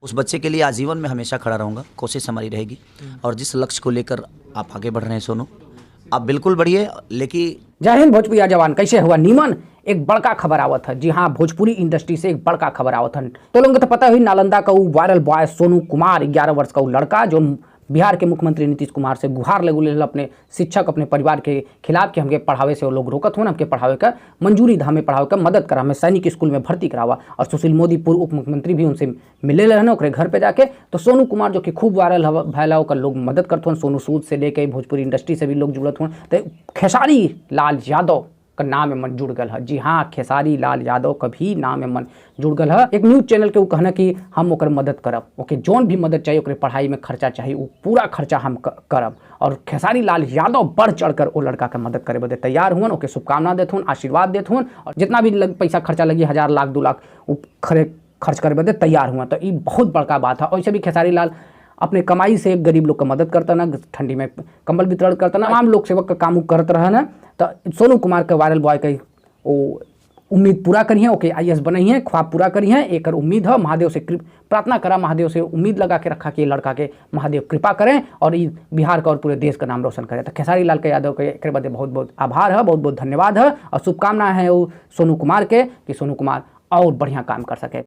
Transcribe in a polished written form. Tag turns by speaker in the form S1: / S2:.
S1: उस बच्चे के लिए आजीवन में हमेशा खड़ा रहूँगा, कोशिश हमारी रहेगी। और जिस लक्ष्य को लेकर आप आगे बढ़ रहे हैं सोनू, आप बिल्कुल बढ़िए, लेकिन
S2: जय हिंद भोजपुरिया जवान, कैसे हुआ नीमन। एक बड़का खबर आवत है। जी हाँ, भोजपुरी इंडस्ट्री से एक बड़का खबर आवत है। तो लोगों को तो पता हुई नालंदा का वो वायरल बॉय सोनू कुमार, 11 वर्ष का वो लड़का जो बिहार के मुख्यमंत्री नीतीश कुमार से गुहार लगुले अपने शिक्षक अपने परिवार के खिलाफ कि हमके पढ़ावे से वो लोग रोकत हो, हमके पढ़ावे का मंजूरी दा, हमें पढ़ावे का मदद करा, हमें सैनिक स्कूल में भर्ती करावा। और सुशील मोदी पूर्व उप मुख्यमंत्री भी उनसे मिले रहन ओकरे घर पे जाके। तो सोनू कुमार जो कि खूब वायरल भैला, ओकर लोग मदद करत हन। सोनू सूद से लेके भोजपुरी इंडस्ट्री से भी लोग जुड़त हन। तो खेसारी लाल यादव का नाम में मन जुड़ गल है। जी हाँ, खेसारी लाल यादव का भी नाम में मन जुड़ गल है। एक न्यूज़ चैनल के वो कहना कि हम ओकर मदद करब, ओके जौन भी मदद चाहिए, ओकरे पढ़ाई में खर्चा चाहिए, वो पूरा खर्चा हम करब। और खेसारी लाल यादव बढ़ चढ़ कर वो लड़का के मदद करे बदे तैयार हुअन, ओके शुभकामना देत हुन, आशीर्वाद देत हुन। और जितना भी पैसा खर्चा लगी, 1000 लाख 2 लाख, वो खरे खर्च करे बदे तैयार हुआ। तो ये बहुत बड़का बात है। और ऐसे भी खेसारी लाल अपने कमाई से गरीब लोग का मदद करता ना, ठंडी में कंबल वितरण करता ना, आम लोक सेवक का काम करत रहा ना। तो सोनू कुमार के वायरल बॉय के वो उम्मीद पूरा करी है, ओके IAS बनई है, ख्वाब पूरा करी है, एक उम्मीद है। महादेव से प्रार्थना करा, महादेव से उम्मीद लगा के रखा कि लड़का के महादेव कृपा करें और ये बिहार का और पूरे देश का नाम रोशन करें। तो खेसारी लाल के यादव के एक बदे बहुत बहुत आभार है, बहुत बहुत धन्यवाद है और शुभकामना है वो सोनू कुमार के कि सोनू कुमार और बढ़िया काम कर सके।